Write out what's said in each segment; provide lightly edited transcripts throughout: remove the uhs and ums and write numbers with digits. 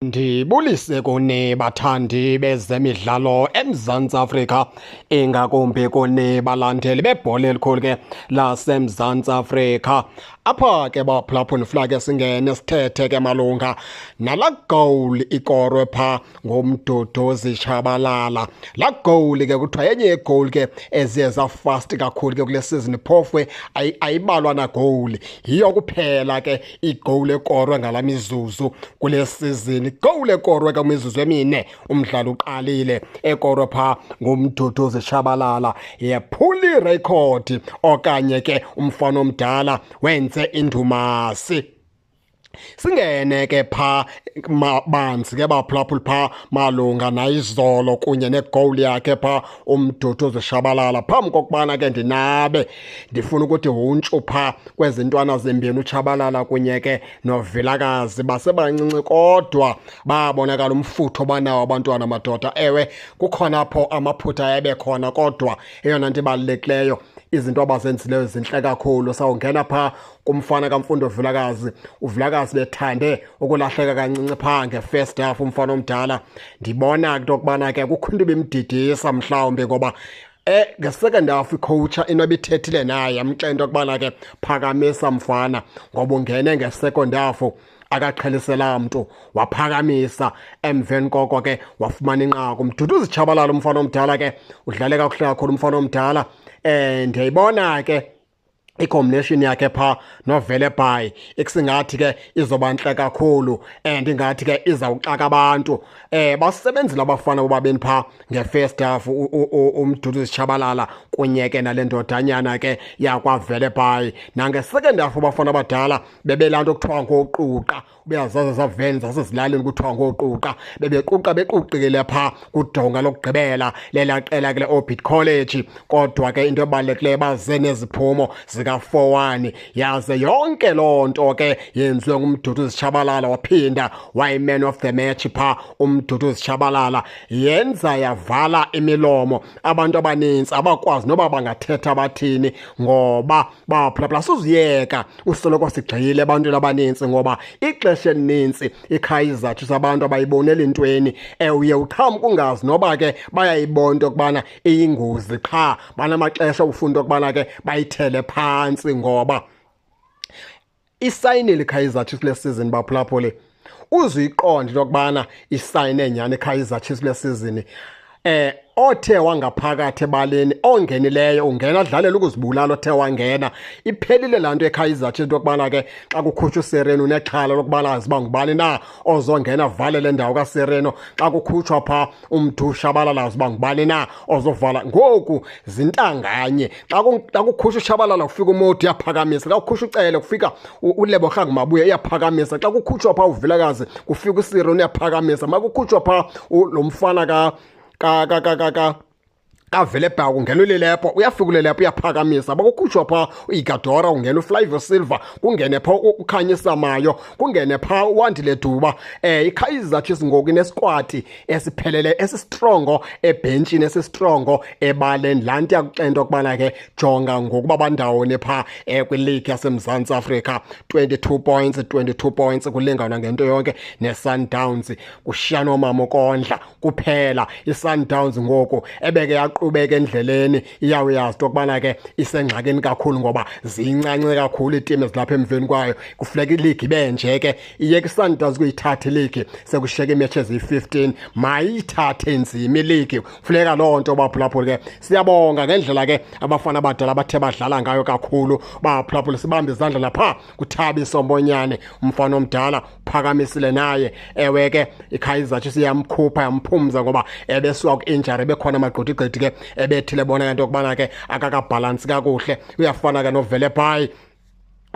Ndibulise kuni bathandi bezemidlalo eMzantsi Afrika, ingakumbi kuni balandeli bebhola elikhulu ke laseMzantsi Afrika. Apha ke baphulaphula ndifuna ke singene sithethe ke malunga nalaa goal ikorwe phaa nguMduduzi Tshabalala. Laa goal ke kuthiwa yenye yeegowuli ke eziye zafast kakhulu ke kule season, phofu ayibalwa nagowuli, yiyo kuphela ke igowuli ekorwe ngala mizuzu kule season. Igowuli ekorwe ke kwimizuzu emine umdlalo uqalile, ekorwe phaa nguMduduzi Tshabalala, yephula irekhodi okanye ke umfana omdala wenze indumasi. Singene ke phaa banzi ke baphulaphuli phaa malunga nayizolo kunye negowuli yakhe phaa uMduduzi Tshabalala. Phambi kokubana ke ndinabe, ndifuna ukuthi huntshu phaa kwezi ntwana zimbini, uTshabalala kunye ke noVilakazi. Basebancinci kodwa babonakala umfutho banawo abantwana madoda. Ewe, kukhona apho amaphutha ebekhona, kodwa eyona nto ibalulekileyo izinto abazenzileyo zintle kakhulu. Sawungena phaa kumfana kaMfundo Vilakazi. UVilakazi bethande ukulahleka kancinci phaa nge-first half umfana omdala. Ndibona into yokubana ke kukho into ibimdidisa mhlawumbi, ngoba nge-second half icoach into ebithethile naye yamxela into yokubana ke phakamisa mfana, ngoba ungene nge-second half akaqhelisela mntu, waphakamisa, emveni koko ke wafumana inqaku. Mduduzi Tshabalala umfana omdala ke udlale kakuhle kakhulu umfana omdala. Ndiyayibona ke i-combination yakhe phaa noVelebayi, ekusingathi ke izoba ntle kakhulu and ingathi ke izawuxaka abantu. Basebenzile abafana bobabini phaa nge-first half, uMduduzi Tshabalala kunye ke nale ndodanyana ke yakwaVelebayi. Nange-second half abafana abadala bebelaa nto kuthiwa ngoquqa, uyazazi zaveni zasezilalini kuthiwa ngooquqa, bebequqa bequqile phaa kudonga lokugqibela lelaa qela kule Orbit College. Kodwa ke into ebalulekileyo baze neziphumo zika-4-1, yaze yonke loo nto ke yenziwe nguMduduzi Tshabalala, waphinda wayi-man of the match phaa uMduduzi Tshabalala. Yenza yavala imilomo abantu abanintsi, abakwazi noba bangathetha bathini, ngoba baphulaphula suzuyeka usoloko sigxile ebantwini abanintsi, ngoba ixesha elinintsi iKaizer Chiefs abantu abayiboneli ntweni. Uye uqhamuka ungazi noba ke bayayibona into yokubana iyingozi, qha banamaxesha ufuna into yokubana ke bayithele phantsi, ngoba isayinile iKaizer Chiefs kule season. Baphulaphuli, uzuyiqonda into yokubana isayine nyhani iKaizer Chiefs kule season. Othe wangaphakathi ebaleni ongenileyo ungena adlalele ukuzibulala, othe wangena iphelile laa nto eKaizer Chiefs, into yokubana ke xa kukhutshwa uSirino unexhala lokubana aziba ngubani na ozongena avale le ndawo kaSirino, xa kukhutshwa phaa umntu Shabalala aziba ngubani na ozovala. Ngoku zintanganye, xa kukhutshwa uShabalala kufika uModi uyaphakamisa, xa kukhutshwa uCele kufika uLebogang Mabuya uyaphakamisa, xa kukhutshwa phaa uVilakazi kufika uSirino uyaphakamisa, makukhutshwa phaa lo mfana ka ka ka ka ka ka kaVelebayi kungena uLilepo, uyafika uLilepo uyaphakamisa, bakukhutshwa phaa uIgadora ungena uFlavio Silva, kungene phaa uKhanyisa Mayo, kungene phaa uWandile Duba. IKaizer Chiefs ngoku inesquad esiphelele, esistrongo ebhentshini, esistrongo ebaleni. Laa nto yakuxela into yokubana ke jonga ngokuba bandawoni phaa kwileague yaseMzantsi Afrika, 22 points, 22 points, kulingana ngento yonke neSundowns, kushiyana oomama ukondla kuphela. I-Sundowns ngoku ebeke yaqhubeka endleleni iyawuyazi into yokubana ke isengxakini kakhulu, ngoba ziyincance kakhulu iitimu ezilapha emveni kwayo. Kufuneka iligi ibe nje ke iyeke i-Sundowns kuyithatha iligi, sekushiyeka iimetshi eziyi-15, mayithathe nzima iligi, funeka loo nto. Baphulaphula ke, siyabonga ngendlela ke abafana abadala bathe badlala ngayo kakhulu. Baphulaphula, sibambe izandla lapha kuThabiso Mbonyane, umfana omdala uphakamisile naye. Ewe ke, iKaizer Chiefs iyamkhupha yamphumza ngoba ebesuka ku-injury, bekhona amagqwithigqithi ke ebethile bona into yokubana ke akakabhalansi kakuhle. Uyafana ke noVelebayi,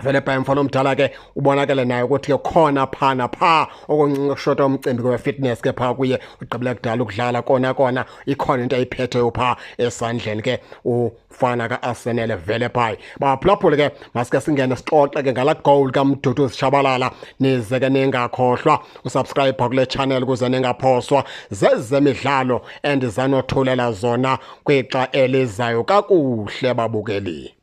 Velebayi mfana omdala ke ubonakele naye ukuthi ke khona phaa naphaa okuncinci kushota umcimbi we-fitness ke phaa kuye, ugqibele kudala ukudlala, kona kona ikhona into ayiphetheyo phaa esandleni ke ufana ka-Arsenal Velebayi. Baphulaphule ke, masike singene sixoxe ke ngala goal kaMduduzi Tshabalala. Nize ke ningakhohlwa usubscribe kule channel ukuze ningaphoswa zezemidlalo endizanothulela zona kwixa elizayo. Kakuhle babukeli.